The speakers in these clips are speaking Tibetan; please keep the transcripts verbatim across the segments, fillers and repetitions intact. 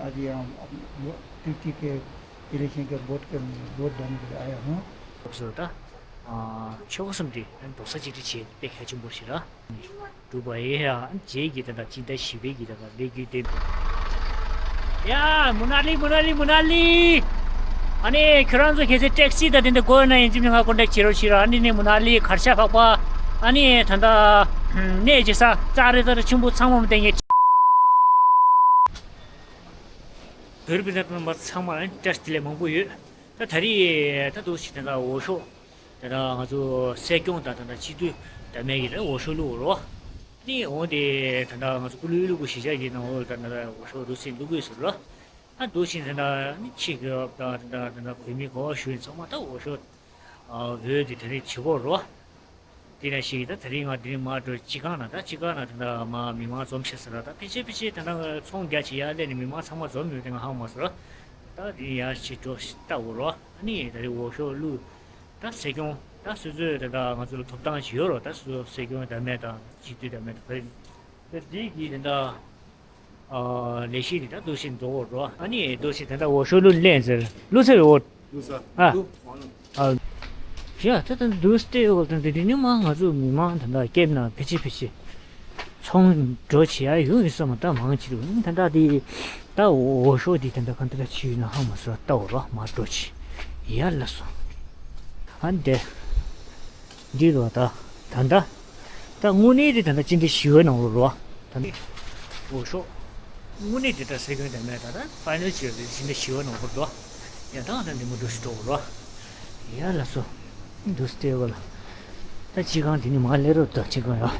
अभी हम अब वो टीटी के इलेक्शन के वोट के वोट डालने के लिए आया हूँ। ཟེར་ད། ཨ། ཆོལ་ཁ་གསུམ་དེ་རྡོག་རྩ་གཅིག་སྒྲིལ་བྱེད་དཔེ་གལ་ཆེན་པོ་ཞིག་རེད། འགྲུབ་པ་ཡིན་ཡ། རྗེས་ཀྱི་ད་ལྟ་སྤྱི་ཟླ་བཞི་པའི་གི་ད་ལྟ་ལས་འགུལ་སྟོན་པ། ཡ། མུ་ན་ལི། མུ་ན་ལི། མུ་ན་ལི། ཨ་ནི་ཁྱོད་རང་ཚོ་གལ་སྲིད་ཊེག་སི་ད་དེ་འདྲ་དགོས་ན་ཡིན་ཅི་མིན་ང་ཀོན་ཊེག་བྱེད་རོགས་བྱེད་རོགས། ཨ་ནི་ནི་མུ་ན་ལི་གར་ཤ་ཕག་པ། ཨ་ནི་ད་ལྟ་གནས་ཀྱི་ས་ཙག་རི་ཙག་རི་ཆེན་པོ་ཚང་མ་མི་བསྟན་ངེས། བོད་རིགས་སྤུན་ཟླ་རྣམ་པ་ཚང་མ་ལ་བཀྲ་ཤིས་བདེ་ལེགས་མང་པོ་ཡོད། ད་ད་རེས་ད་འདུག་སེ་ད་ལྟ་འོག་ཤོག་ད་ལྟ་ང་ཚོ་སྲིད་སྐྱོང་དང་ད་ལྟ་སྤྱི་འཐུས་འདྲ་མིན་གྱི་ད་འོག་ཤོག་བླུགས་རོགས། ནི་འོང་དེ་ད་ལྟ་ང་ཚོ་སྐུ་ལུས་བླུག་དགོས་གཞིས་ཆགས་ཀྱི་ནང་འོག་ད་ལྟ་འོག་ཤོག་འདུག་སེ་བླུག་དགོས་ཟེར་རོགས། ད་འདུག་སེ་ད་ལྟ་ནི་ཕྱི་རྒྱལ་ཁབ་དང་ད་ལྟ་ད་ལྟ་བོད་མི་ག་པར་བཞུགས་ཡོད་ཚང་མ་ད་འོག་ཤོག་བོད་དེ་ད་རེས་བྱེད་དགོས་རོགས། དེ་ནས་ཤིག་ད་དེ་རིང་ང་དེ་རིང་མར་འགྲོ། སྤྱི་ཁང་ནང་། ད་སྤྱི་ཁང་ནང་ད་ལྟ་མ་མི་མང་འཛོམས་ཤག་ཟེར་ར། ད་ཕལ་ཆེར་ཕལ་ཆེར་ད་ལྟ་ཚོང་རྒྱག་བྱེད་ཡ་སླེབས་ནས་མི་མང་ཚང་མ་འཛོམས་ཡོད་དེ་ང་ཧ་མ་སོང་ར། ད་དེ་ཡར་ཞིག་འགྲོ་ལྟ་འོ་རོ། ཨ་ནི་ད་རེས་འོག་ཤོག་བླུགས། ད་སྲིད་སྐྱོང་ད་སོ་སོའི་ད་ལྟ་ང་ཚོ་ལ་ཐོབ་ཐང་ཞིག་ཡོད་རོ། ད་སོ་སོ་སྲིད་སྐྱོང་འདྲ་མིན་དང་སྤྱི་འཐུས་འདྲ་མིན་དང་ད་དེ་གི་ད་ལྟ། ཨ། ལས་གཞི་འདི་ད་འདུག་སེ་འགྲོ་འོ་རོ། ཨ་ནི་འདུག་སེ་ད་ལྟ་འོག་ཤོག་བླུགས་ལེན་ཟེར་བླུགས་ཚར་འོ། བླུགས་ཚར། ཨ། བླུགས་ཚར། ཨ། ཡ་ད་ད་འདུག་སེ་འོ་ད་འདི་ནི་མ་ང་ཚོ་མི་མང་ད་ད་སྐྱེབ་ན་ཕལ་ཆེར་ཕལ་ཆེར་ཚོང་འགྲོ་བྱེད་ཡ་ཡོང་ཡོད་ས་མ། ད་མང་ཆེ་རུ་ད་ད་འདི་ད་འོག་ཤོག་འདི་ད་ད་ག་འདི་ད་ཕྱི་ཡོད་ན་ཧ་མ་སོང་། ལྟ་འོ་རོ་མ་འགྲོ་བྱེད་ཡ་ལ་སོང་། ཨ་འདི། འདི་རུ་ད་ད་ད་ད་དངོས་གནས་དེ་ད་ད་སྤྱི་ཟླ་བཞི་པའི་ནང་ལོགས་རོ། ད་འདི་འོ་ཤོག་དངོས་གནས་དེ་ད་སྲིད་སྐྱོང་དེ་མེད། ད་ད་ཕའི་ནལ་བྱས་ཏེ་སྤྱི་ཟླ་བཞི་པའི་ནང་ལོགས་རོ། ཡ་ད་ད་འདི་མོ་འགྲོ་ཞིག་འགྲོ་རོ། ཡ་ལ་སོ། འདུག་སེ་བ་ལ། ད་སྤྱི་ཁང་དེ་ནི་མ་ལས་རོ། ད་སྤྱི་ཁང་ཡ། ཨོ།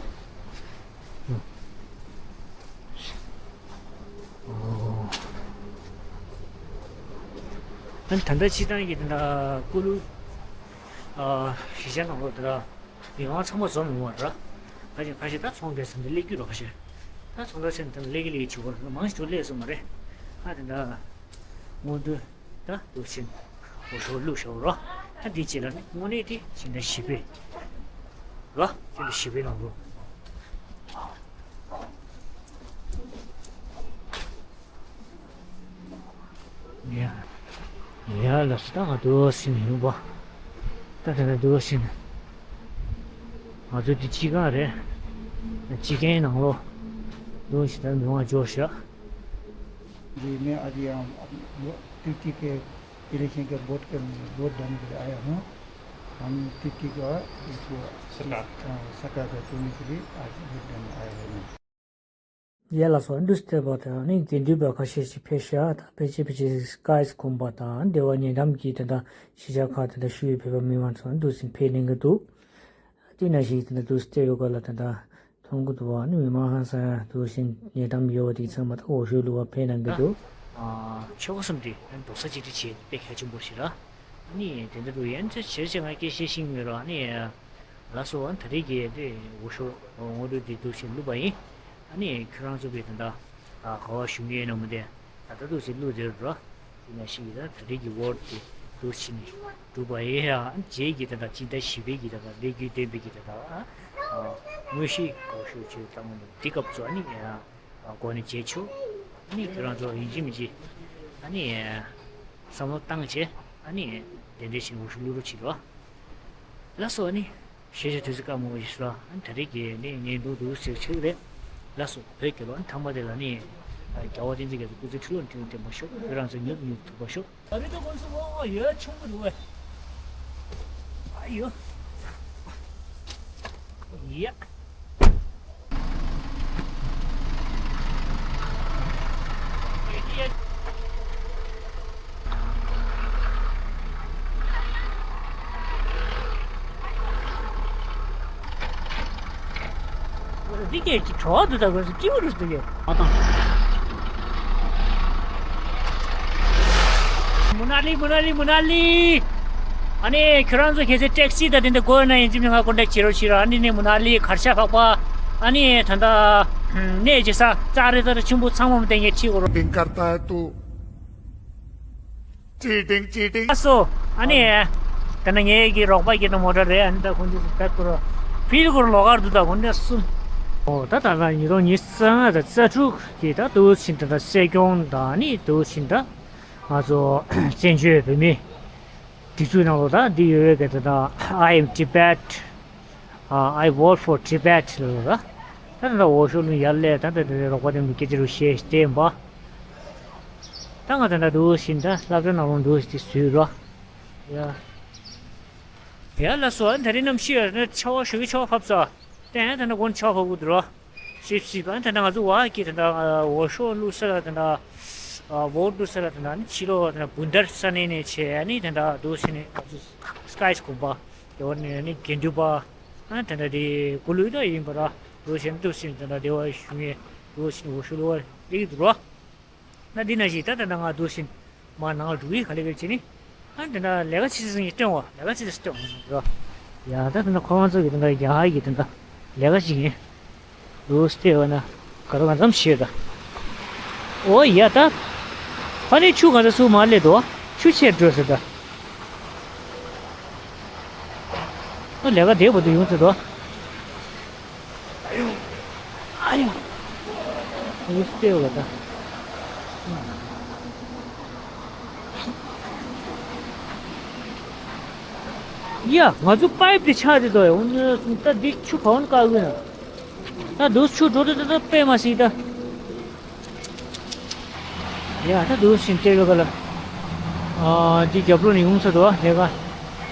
ཨ་ནི་ད་ལྟ་སྤྱི་བཏང་གི་ད་ལྟ་སྐུ་ལུས། ཨ། གཞིས་ཆགས་ནང་ལོགས་ད་ལྟ་མི་མང་ཚང་མ་འཛོམས་ཡོང་བ་རེད། ཁ་ཤས་ཁ་ཤས་ད་ཚོང་རྒྱག་ས་འདི་སླེབས་རྒྱུ་རེད། ཁ་ཤས་ད་ཚོང་རྒྱག་ས་འདི་སླེབས་ཀྱི་སླེབས་ཀྱི་བྱེད་དགོས་རེད། མང་ཞིག་སླེབས་སོང་མ་རེད། ཨ་དེ་འདྲ་སྔོན་འགྲོ་ད་འདུག་སེ་འོ་ཤོག་བླུགས་ཤོག་རོ། ད་འདི་བྱེད་ལ་ནི་དངོས་གནས་དེ་སྤྱི་ཟླ་བཞི་པའི་རོ། སྤྱི་ཟླ་བཞི་པའི་ནང་ལོགས། ཡ། ཡ་ལ་སོ། ད་ང་འདུག་སེ་ཡོང་པ། ད་ད་ད་འདུག་སེ་ང་ཚོ་འདི་སྤྱི་ཁང་རེད། སྤྱི་ཁང་ནང་ལོགས་འདུག་སེ་ད་མི་མང་འབྱོར་ཤག जी, मैं अभी हम, हम वो टीटी के इलेक्शन के वोट के वोट डालने के लिए आया हूँ। हम टीटी का इसको सरकार। अ, सरकार का चुनने के लिए आज वोट डालने आया हूँ मैं। ཡ་ལ་སོ། འདུག་སེ་བ་དང་ནི་དགེ་འདུན་པ་ཁ་ཤས་ཤིག་ཕེབས་ཤག་ད་ཕལ་ཆེར་ཕལ་ཆེར་སྐའིས་ཁོམ་པ་དང་འདི་བ་ཉེ་འགྲམ་གྱི་ད་ལྟ་གཞིས་ཆགས་ཁག་ད་ལྟ་ཞུ་ཡི་བོད་པ་མི་མང་ཚོ་འདུག་སེ་ཕེབས་གནང་གི་འདུག་དེ་ནང་བཞིན་ད་ལྟ་འདུག་སེ་ཡོ་ག་ལ་ད་ལྟ་མཐོང་གི་འདུག་བ། ནི་མི་མང་ཧང་སང་འདུག་སེ་ཉེ་འགྲམ་ཡོད་པ་དེ་ཚང་མ་ད་འོ་ཤོག་བླུགས་པ་ཕེབས་གནང་གི་འདུག་ཨ། ཆོལ་ཁ་གསུམ་དེ་རྡོག་རྩ་གཅིག་སྒྲིལ་བྱེད་དཔེ་གལ་ཆེན་པོ་ཞིག་རེད། ཨ་ནི་དེ་འདྲ་འདུག་ཡན་ཆད་ཆེར་ཆེར་ང་སྐད་ཆ་བཤད་ཤེས་ཀྱི་མེད་རོགས། ཨ་ནི་ལགས་སོ། ཨ་ནི་ད་རེས་ཀྱི་དེ་འོ་ཤོག་སྔོན་འགྲོ་དེ་འདུག་སེ་བླུགས་པ་ཡིན། ཨ་ནི་ཁྱོད་རང་ཚོ་གི་ད་ལྟ་ག་པར་བཞུགས་མཁན་ཡིན་ན་མི་འདྲ། ད་ལྟ་འདུག་སེ་བླུགས་བསྡད་རོགས། དེ་ནང་བཞིན་གྱི་ད་ད་རེས་ཀྱི་ཝོ་ཊི་དེ་འདུག་སེ་ནི་གྲུབ་པ་ཡིན། ཨ་ནི་རྗེས་ཀྱི་ད་ལྟ་སྤྱི་ཟླ་བཞི་པའི་གི་ད་ལྟ་ལས་འགུལ་སྟོན་པའི་གི་ད་ལྟ་དངོས་གཞི་འོ་ཤོག་ཅིག་བཏང་ནས་དེ་སྐབས་སུ་ཨ་ནི་འགོ་ནས་མཇལ་ཆོག་ཨ་ནི་ཁྱོད་རང་ཚོ་ཡིན་གཅིག་མིན་གཅིག་ཨ་ནི་བསམ་བློ་བཏང་བྱས། ཨ་ནི་དེ་འདྲ་བྱས་ནས་འོ་ཤོག་བླུག་རོགས་བྱེད་རོགས། ལགས་སོ། ཨ་ནི་ཤེས་བྱ་དུས་ཚོད་སྐར་མང་པོ་ཞིག་སོང་། ཨ་ནི་ད་རེས་ཀྱི་ནི་ཉིན་ཐོ་འདུག་སེ་ཆགས་རེད། ལགས་སོ། བོད་རྒྱལ་ལོ། ཨ་ནི་ཐ་མ་དེ་ལ་ནི་རྒྱལ་བ་བསྟན་འཛིན་རྒྱ་མཚོ་སྐུ་ཚེ་ཁྲི་ལོ་ནས་བརྟན་པར་ཤོག་བོད་རང་བཙན་མྱུར་དུ་མྱུར་དུ་ཐོབ་པར་ཤོག་ཨ་རི་ད་ཁོང་ཚོ་ཝང་ཝང་ཡོད་ཆུང་གི་འདུག་བས། ཨ་ཡོ། ཡ། འདི་སྐད་ཀྱི་བྲོ་བ་འདུག་ད་ཁོ་ཚོ་སྐྱིད་པོ་རུ་འདུག་གས། མ་བཏང་། མུ་ན་ལི། མུ་ན་ལི། མུ་ན་ལི། ཨ་ནི་ཁྱོད་རང་ཚོ་གལ་སྲིད་ཊེག་སི་དང་དེ་འདྲ་དགོས་ན་ཡིན་གཅིག་མིན་གཅིག་ང་ཀོན་ཊེག་བྱེད་རོགས་བྱེད་རོགས། ཨ་ནི་ནི་མུ་ན་ལི་གར་ཤ་ཕག་པ། ཨ་ནི་ད་ལྟ་གནས་ཀྱི་ས་ཙག་རི་ཙག་རི་ཆེན་པོ་ཚང་མ་མི་བསྟན་ངས་ཁྲིད་དགོས་རོགས། ཅི་ཊིང་ཅི་ཊིང་། ཨ་སོ། ཨ་ནི། ད་ནི་ངའི་གི་རོགས་པ་གི་ད་མོ་ཊ་རེད། ཨ་ནི་ད་ཁོང་ཚོས་སུ་ཕེབས་དགོས་རོགས། ཕིལ་དགོས་རོགས། ལོག་གར་འདུག་ད་ཁོང་ཚོས་སུ། ཨོ་ད་ད་ལྟ་ཉིས་སྟོང་ཉི་ཤུ་རྩ་ལྔ་དང་རྩ་དྲུག་གི་ད་འདུག་སེ་ད་ད་སྲིད་སྐྱོང་དང་ནི་འདུག་སེ་ད་ང་ཚོ་བཙན་བྱོལ་བོད་མི་སྒྲིག་འཛུགས་ནང་ལོགས་ད་འདི་ཡོད་པའི་གི་ད་ད་I am Tibet, uh, I vote for Tibet ལ་ད་ད་ད་འོས་ཤོག་ལུང་ཡར་སླེབས། ད་ད་ད་རོགས་པ་དེ་མི་སྐད་ཆ་རུ་བཤད་བསྟན་པ། ད་ང་ད་ད་འདུག་སེ་ད་སློབ་གྲྭ་ནང་ལོགས་འདུག་སེ་དེ་བཟོས་རོགས། ཡ། ཡ་ལགས་སོ། ཨ་ད་རིང་གནམ་གཤིས་ཡ་ཆར་པ་ཞོ་གི་ཆར་པ་བབས་ཚར། ཏན་ད་ད་དགོང་ཆར་པ་བབས་ཀྱི་འདུག་རོ། སིབ་སིབ། ཨ་ད་ད་ང་ཚོ་བ་གི་ད་ད་འོས་ཤོག་བླུགས་ས་ལ་ད་ད་འོ་བླུགས་ས་ལ་ད་ད་ནི་ཕྱི་ལོགས་ད་ད་བུན་ཏར་ས་གནས་ནས་བྱས། ཨ་ནི་ད་ད་འདུག་སེ་ནས་ང་ཚོ་སི་ཀའེ་སི་དགོན་པ། དེ་བ་ནས་ཨ་ནི་དགེ་འདུན་པ། ཨ་ད་ད་དེ་གུ་ལུག་ད་ཡིན་པ་ར། འདུག་སེ་འདུག་སེ་ད་ད་དེ་བ་བཞུགས་མཁན་འདུག་སེ་འོས་ཤོག་བླུགས་པ་སླེབས་ཀྱི་འདུག་རོ། ན་འདི་ན་ཞིག་ད་ད་ད་ང་འདུག་སེ་མ་ནང་ལ་འགྲོ་གི་ག་ལེ་ག་ལེ་བྱས་ནི། ཨ་ད་ད་ལས་ཀ་ཅི་ཞིག་སྟོན་བ། ལས་ཀ་ཅི་ཞིག་སྟོན་བ་རོ། ཡ་ད་ད་ད་ཁོ་རང་ཚོ་གི་ད་ད་རྒྱ་གར་གི་ད་ད་ལས་ཀ་ཅིག་ཡིན། འདུག་སེ་བ་ན་ག་རོ་ག་ཙམ་བྱེད་ད། ཨོ་ཡ་ད། ཕ་ནི་ཆུ་ག་ཚ་སུ་མ་སླེབས་དོ། ཆུ་ཆད་འགྲོ་ཟེར་ད། ཨོ་ལས་ཀ་དེ་བར་དུ་ཡོང་ཚེ་དོ། ཨ་ཡོ། ཨ་ཡོ། ཨ་ཡོ་སྟེར་བ་ད། ཡ་ང་ཚོ་པའིབ་དེ་ཆག་དེ་དོ་ཡ། འོ་ན་ད་འདི་ཆུ་ག་བ་ན་བཀག་གི་ན། ད་འདུག་ཆུ་འགྲོ་དུས་ད་ད་དཔེ་མ་སྲིད་ད། ཡ་ད་འདུག་སེ་བལྟས་པའི་སྐབས་ལ། ཨ་འདི་རྒྱབ་ལོགས་ནས་ཡོང་ས་འདུག་ཨ། ལས་ཀ་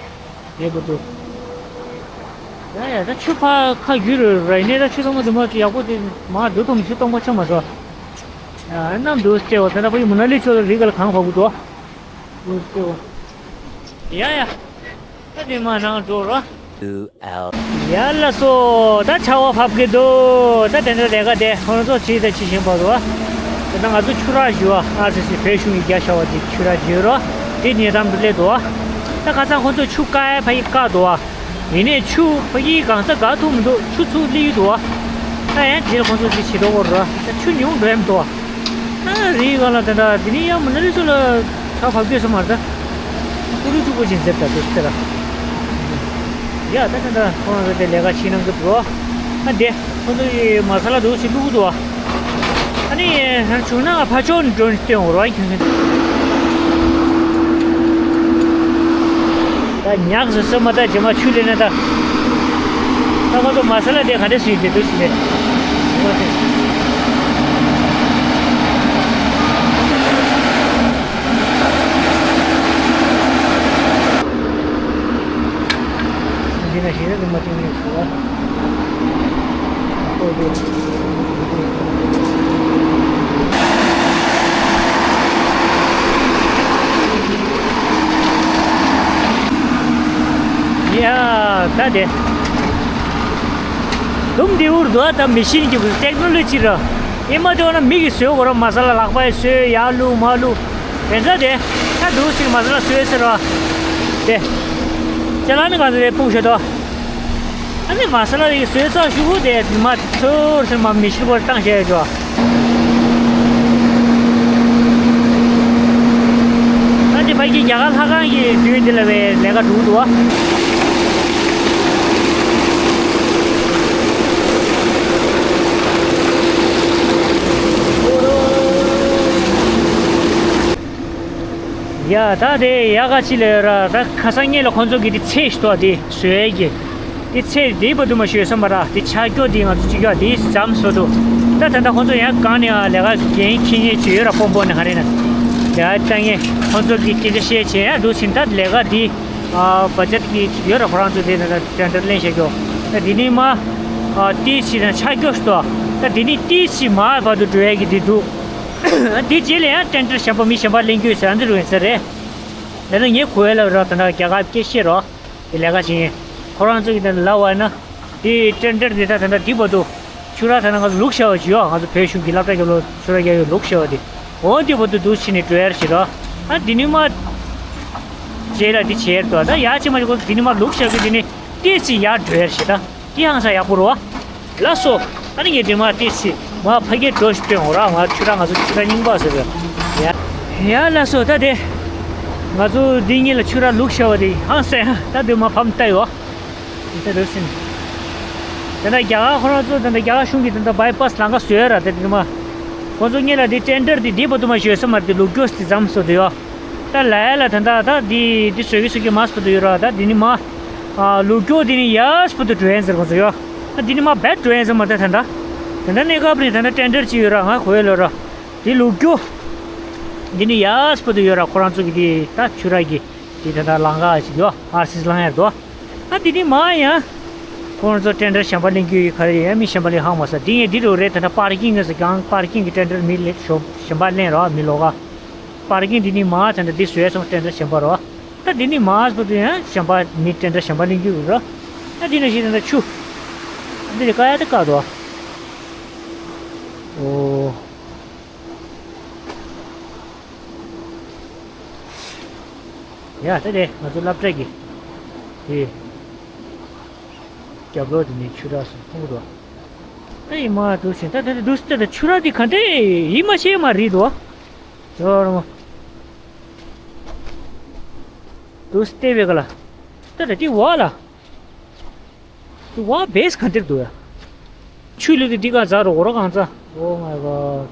ལས་པ་འདུག་ཡ་ཡ་ད་ཆུ་ཕར་ཁ་བརྒྱུད་རུ་ར་ཡིན་ནའི་ད་ཆུ་སྟོང་པ་དུ་མ་ཡག་པོ་དེ་མ་འདུག་ཐོག་ནས་ཆུ་སྟོང་པ་ཆགས་མ་སོང་། ཡ་གནམ་འདུག་སེ་བལྟས་པ་ད་ད་ཕ་ཡི་མུ་ན་ལི་ཕྱོགས་ལ་རི་ག་ལ་གངས་བབས་ཀྱི་འདུག་ཨ། འདུག་སེ་བལྟས་པ། ཡ་ཡ། ད་དེ་མ་ནང་འགྲོ་རོགས། Two hours. ཡ་ལགས་སོ། ད་ཆར་པ་བབས་ཀྱི་འདུག་ད་དེ་འདྲ་ལས་ཀ་དེ་ཁོང་ཚོ་ཅིག་ད་ཅི་བཞིན་པ་རོ། ད་ང་ཚོ་ཆུ་རགས་བཞུ་བ། ཨར་སི་སི་བོད་གཞུང་གི་རྒྱ་ཤ་བ་དེ་ཆུ་རགས་བཞུ་རོ། དེ་ཉེ་འགྲམ་དུ་སླེབས་འདུག་ད་ཁ་སང་ཁོང་ཚོ་ཆུ་བཀག་ཡ་ཕ་གི་བཀག་འདུག་ཡིན་ནའི་ཆུ་ཕ་གི་གང་ས་ག་ཐུག་མི་འདུག་ཆུ་ཚུར་སླེབས་ཀྱི་འདུག་ད་ཡང་རྗེས་ལ་ཁོང་ཚོ་ཅིག་བྱེད་མདོག་ཁ་རོ། ད་ཆུ་ཉུང་འགྲོ་ཡ་མི་འདུག་ཨ་རི་ག་ལ་དེ་འདྲ་དེ་ནི་ཡང་མུ་ན་ལི་ཚོ་ལ་ཆར་པ་བབས་ཀྱི་ཡོད་ས་མ་རེད་ད། ཀུ་རུ་ཅུ་པོ་ཅིག་འཛེབ་ད་དེ་ལྟ་ར། ཡ་ད་དེ་འདྲ་ཁོང་རང་ཚོ་དེ་ལས་ཀ་བྱེད་གནང་གི་འདུག་ཨ་དེ་ཁོང་ཚོ་ཡི་མ་ས་ལ་འདུག་ཅིག་བླུགས་འདུག་ཨ་ནི་བྱུང་ན་ཕར་ཕྱོགས་ནས་འགྲོ་ནས་སྟོན་འོར་བ་ཁྱོད་ཁྱོད། ད་ཉག་ཟེར་ས་མ་ད་རྗེས་མ་ཆུ་ལེན་ན་ད། ད་ཁོང་ཚོ་མ་ས་ལ་དེ་ག་འདྲ་ཞིག་དེ་འདུག་ཟེར་ནས། འདི་ན་ཞིག་ནི་མ་ཐུབ་ནས་ཞུ་བ། ཨོ་དེ། ཡ་ད་དེ། དུམ་དེ་འུར་དུ་ད་མི་ཤིན་གྱི་ཊེག་ནོ་ལོ་ཇི་ར། ཨེ་མ་དེ་འོ་ན་མི་གིས་བཟོས་གོ་ར། མ་ས་ལ་ལག་པས་བཟོས་ཡར་བླུགས་མར་བླུགས། དེ་ཚ་དེ། ད་འདུག་སེ་མ་ས་ལ་བཟོས་ཟེར་བ། དེ། ཅ་ལག་ནི་ག་ཚོད་རེད་སྤུངས་ཤོག་དོ། ཨ་ནི་མ་ས་ལ་རིགས་བཟོས་ཚར་གཞུག་གུ་དེ་མ་ཚོར་ཟེར་མ་མི་ཤིན་པོར་བཏང་བྱས་ཡོད་ཅོ། ད་དེ་ཕ་གི་རྒྱ་གར་ལྷ་ཁང་གི་མདུན་དེ་ལ་བའི་ལས་ཀ་འགྲོ་གི་འདུག་བ། ཡ་ད་དེ་ཡ་ག་ཅི་ལས་ར། ད་ཁ་སང་ངེད་ལ་ཁོང་ཚོ་གི་དེ་ཚེས་ཤིག་ཐོག་དེ་བཟོས་ཀྱི། དེ་ཚེས་དེ་བར་དུ་མ་ཞོལ་བསམ་པ་ར། དེ་ཆ་སྐྱོ་དེ་ང་ཚོ་གཅིག་ཡོད་དེ་འཇམ་བཟོ་འདུག་ད་ད་ད་ཁོང་ཚོ་ཡང་གང་ནས་ལས་ཀ་འགན་འཁྱེར་མཁན་ཅིག་ཡོད་ར། སྤོ་སྤོ་ནས་ག་རེ་ན་ལས་ཀ་བཏང་མཁན་ཁོང་ཚོ་གི་སྐད་ཆ་བཤད་བྱས་ཡ་འདུག་ཕྱིན། ད་ལས་ཀ་དེ་ཨ་བ་ཇེཊ་གི་ཡོད་ར། ཁོ་རང་ཚོ་དེ་ད་ད་ཊེན་ཌར་ལེན་བྱས་ཀྱོ། ད་དེ་ནས་མ་ཨ་ཏི་སི་ན་ཆ་སྐྱོ་ཞིག་འདུག་ད་དེ་ནས་ཏི་སི་མ་བར་དུ་འགྲོ་ཡ་གི་དེ་འདུག་དེ་རྗེས་ལ་ཡང་ཊེན་ཌར་གཞན་པ་མི་གཞན་པ་ལེན་རྒྱུ་ཡོད་ཟེར་ཨ་འདི་རུ་ཡིན་ས་རེད། ད་ལྟ་ངས་གོ་ཡ་ལབ་ར། ད་ལྟ་རྒྱ་གར་སྐད་བཤད་རོགས། དེ་ལས་ཀ་བྱེད་མཁན་ཁོ་རང་ཚོ་གིས་ད་ལབ་པ་ན། དེ་ཊེན་ཌར་དེ་ད་ད་ལྟ་འདི་བར་དུ་ཆུ་རགས་ད་ལྟ་ང་ཚོ་བླུགས་བཞག་པ་ཅིག་ཡོད། ང་ཚོ་བོད་གཞུང་གི་སློབ་གྲྭ་རྒྱབ་ལོགས་ཆུ་རགས་རྒྱག་ཡོད་བླུགས་བཞག་པ་དེ། འོ་འདི་བར་དུ་འདུག་ཕྱིན་ནས་འགྲོ་ཡར་བྱེད་རོགས། ཨ་འདི་ནི་མ། རྗེས་ལ་འདི་བྱེད་ཡར་འགྲོ། ད་ཡར་ཕྱིན་མ་ཅིག་གོ་འདི་ནི་མ་བླུགས་བཞག་གི་འདི་ནི་ཏོག་ཙམ་ཡར་འགྲོ་ཡར་བྱེད་ད། དེ་ཧང་སང་ཡག་པོ་རེད་བ། ལགས་སོ། ཨ་ནི་ངས་འདྲེ་མ་ཏོག་ཙམ་མ་ཕ་གིར་འགྲོ་ཞིག་སྟོན་འོ་ར། ང་ཆུ་རགས་ང་ཚོ་ཆུ་རགས་རྙིང་པ་ཟེར་བས། ཡ། ཡ་ལགས་སོ། ད་དེ་ང་ཚོ་འདི་གཉིས་ལ་ཆུ་རགས་བླུགས་བཞག་པ་དེ་ཧང་སང་ཡ། ད་དེ་མ་ཕམ་ལྟ་ཡོད། ད་དེ་སིན། ད་ལྟ་རྒྱ་གར་ཁོ་རང་ཚོ་ད་ལྟ་རྒྱ་གར་གཞུང་གིས་ད་ལྟ་བའི་པཱ་སི་ལམ་ཁ་བཟོས་ར། ད་དེ་མ་ཁོ་ཚོ་སྔོན་ལ་དེ་ཊེན་ཌར་དེ་འདི་བར་དུ་མ་བཟོས་ས་མ་རེད། དེ་ལུག་རྒྱུ་དེ་ཙམ་བཟོ་དུ་ཡོད། ད་ལ་ཡ་ལ་ད་ལྟ་ད་དེ་དེ་བཟོས་ཀྱི་བཟོས་ཀྱི་མ་སྤུ་དུ་ཡོད་ར། ད་དེ་ནི་མ་ཨ་ལུག་རྒྱུ་དེ་ནི་ཡ་སྤུ་དུ་འགྲོ་ཡན་ཟེར་ཁོ་ཚོ་ཡོད། ད་དེ་ནི་མ་བེད་འགྲོ་ཡན་ཟེར་མ་རེད། ད་ད་ད་ད་གནས་སྐབས་རིང་ད་ད་ཊེན་ཌར་ཅིག་ཡོད་ར། ང་གོ་ཡ་ལོ་ར། དེ་ལུག་རྒྱུ་དེ་ནི་ཡ་སྤུ་དུ་ཡོད་ར། ཁོ་རང་ཚོ་གི་དེ་ད་ཆུ་ར་གི་དེ་ད་ད་ལམ་ཁ་ཞིག་ཡོད། ཨར་སི་སི་ལམ་ཡར་དོ། ཨ་དེ་ནི་མ་ཡང་ཁོང་ཚོ་ཊེན་ཌར་གཞན་པ་ལེན་རྒྱུ་ཡི་ག་རེ་ཡང་མི་གཞན་པ་ལེན་ཧང་མ་ས། དེ་ཡང་འདི་རུ་རེད། ད་ལྟ་པར་ཀིང་ངས་ཀྱང་པར་ཀིང་གི་ཊེན་ཌར་མི་ལེ་ཤོ་གཞན་པ་ལེན་རོགས། མི་ལོག་ག་པར་ཀིང་དེ་ནི་མ་ད་ལྟ་འདི་བཟོས་སོང་། ཊེན་ཌར་གཞན་པ་རོགས། ད་དེ་ནི་མ་བཟོ་དུ་ཡང་གཞན་པ་མི་ཊེན་ཌར་གཞན་པ་ལེན་རྒྱུ་རོགས། ད་དེ་ནི་ཞིག་ད་ལྟ་ཆུ་འདི་རེད། ཀ་ཡ་ད་ཀ་དོ། ཨོ། ཡ་ད་དེ་ང་ཚོ་སློབ་གྲྭ་གི་དེ་རྒྱབ་ལོགས་དེ་ནས་ཆུ་རགས་སུ་མཐོང་གི་འདུག་ད་ཡིན་མ་འདུག་ཟིན་ད་ད་ད་འདུག་ད་ད་ཆུ་རགས་དེ་ག་འདྲས་ཡིན་མ་ཤེས་མ་རེད་འདུག་ད་རང་འདུག་བལྟས་པའི་ག་ལ་ད་ད་དེ་བ་ལ། དེ་བ་བེས་ག་འདིར་འདུག་ཡ། ཆུ་ལུད་དེ་འདི་ག་ཛ་རོ་འོ་རོ་གང་ཙ། ཨོ་མའི་གོཌ།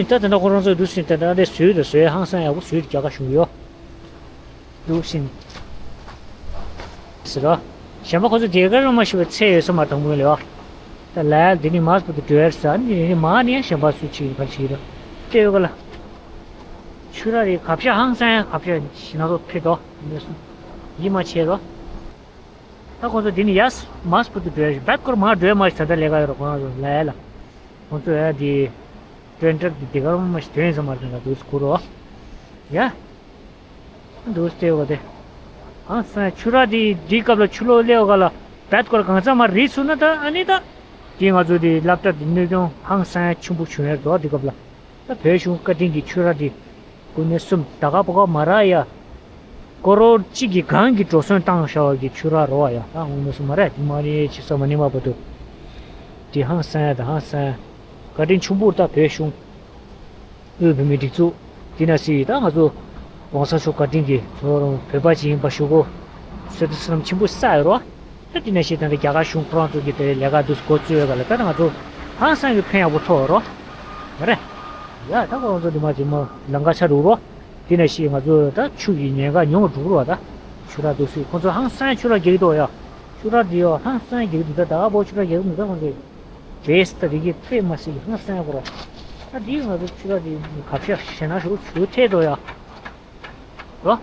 ད་དེ་འདྲ་ཁོ་རང་ཚོས་འདུག་ཟིན་ད་ད་དེ་བཟོས་དང་བཟོས་ཧང་སང་ཡག་པོ་བཟོས་རྒྱ་གར་གཞུང་ཡོད། འདུག་ཟིན། ཟེར་རོ། གཞན་པ་ཁོ་ཚོ་དེ་ག་རང་མ་ཤི་བའི་ཚད་ཡོད་ས་མ་དང་པོ་ལས་བ། ད་ལ་དེ་ནི་མ་སྤུ་དུ་འགྲོ་ཡར་ས་ནི་ནི་མ་ནི་ཡང་གཞན་པ་སུ་ཆི་ག་ཆི་རོ། ལྟེ་བ་ག་ལ། ཆུ་ར་རེ་གབ་ཤ་ཧང་སང་ཡ་གབ་ཤ་ཞིག་ན་ཚོ་ཕེ་དོ། ཡིད་མ་ཆེས་རོ། ད་ཁོང་ཚོ་འདི་ནི་ཡ་མ་སྤུ་དུ་འགྲོ་ཡ་ཞིག་བད་སྐོར་མ་འགྲོ་ཡ་མ་ཞིག་ད་ལྟ་ལས་ཀ་ཡོད་ར། ཁོང་ཚོ་ལ་ཡ་ལ། ཁོང་ཚོ་ཡ་དེ་ཊེན་ཌར་དེ་དེ་ག་རང་མ་ཞིག་ཐོན་ཡིན་ས་མ་རེད། ད་དུས་སུ་འཁུར་རོ། ཡ། འདུག་སྟེ་བ་དེ། ཨང་སང་ཆུ་ར་དེ་འདི་སྐབས་ལ་ཆུ་ལོག་སླེབས་ག་ལ་བད་སྐོར་གང་ཚ་མ་རིག་སོང་ན་ད་ཨ་ནི་ད། དེ་ང་ཚོ་དེ་སློབ་གྲྭ་དེ་གནོད་སྐྱོན་ཧང་སང་ཆེན་པོ་བྱུང་ཡོད་རེད་འདུག་དེ་སྐབས་ལ། ད་བོད་གཞུང་བཀའ་དྲིན་གྱིས་ཆུ་ར་དེ་དགུ་ནས་གསུམ་ད་ག་པོ་ག་མ་རག་ཡ། ཀོ་རོར་གཅིག་གི་སྒང་གི་འགྲོ་སོན་བཏང་བཞག་པ་གི་ཆུ་རག་རོ་བ་ཡ། ད་དངོས་གནས་སུ་མ་རེད། དེ་མ་རེད་ཅི་ས་མ་ནི་མ་པ་དུ། དེ་ཧང་སང་ཡ་ད་ཧང་སང་ཡ། བཀའ་དྲིན་ཆེན་པོ་ད་བོད་གཞུང་དབུས་བོད་མིའི་སྒྲིག་འཛུགས་དེ་ན་སི་ད་ང་ཚོ་༸གོང་ས་མཆོག་བཀའ་དྲིན་གྱིས་ཁྱོད་རང་བོད་པ་ཅིག་ཡིན་པ་ཞུ་གོ། བསོད་བདེ་བསོད་ནམས་ཆེན་པོ་བསགས་ཡོད་རོ། ད་དེ་ན་སི་ད་ལྟ་རྒྱ་གར་གཞུང་ཁོ་རང་ཚོ་གི་དེ་ལས་ཀ་དུ་འགོ་བཙུགས་ཡོད་ག་ལ། ད་ང་ཚོ་ཧང་སང་གི་ཕན་ཡག་པོ་ཐོགས་ཡོད་རོ། མ་རེད། ཡ་ད་ཁོ་རང་ཚོ་དེ་མ་ཅིག་མ་ལམ་ཁ་ཆ་རུག་རོ། དེ་ན་ཤི་ང་ཚོ་ད་ཆུ་ཡི་ཉེན་ཁ་ཉུང་བ་འགྲོ་གི་རོ། ད་ཆུ་རག་འདུག་སྲིད། ཁོ་ཚོ་ཧང་སང་ཆུ་རག་རྒྱག་གི་འདུག་ཡ། ཆུ་རག་འདི་ཡོ་ཧང་སང་རྒྱག་གི་འདུག་ད་ད་ག་པོ་ཆུ་རག་རྒྱག་གི་མི་ད་ཁོ་ཚོས་བེས་ད་རི་གི་དཔེ་མ་སྲིད་ཧང་སང་གོ་ར། ད་འདི་ང་ཚོ་ཆུ་རག་འདི་གབ་ཤ་ཞེ་ན་ཞུ་ཆུ་ཐེ་འདུག་ཡ། རོ།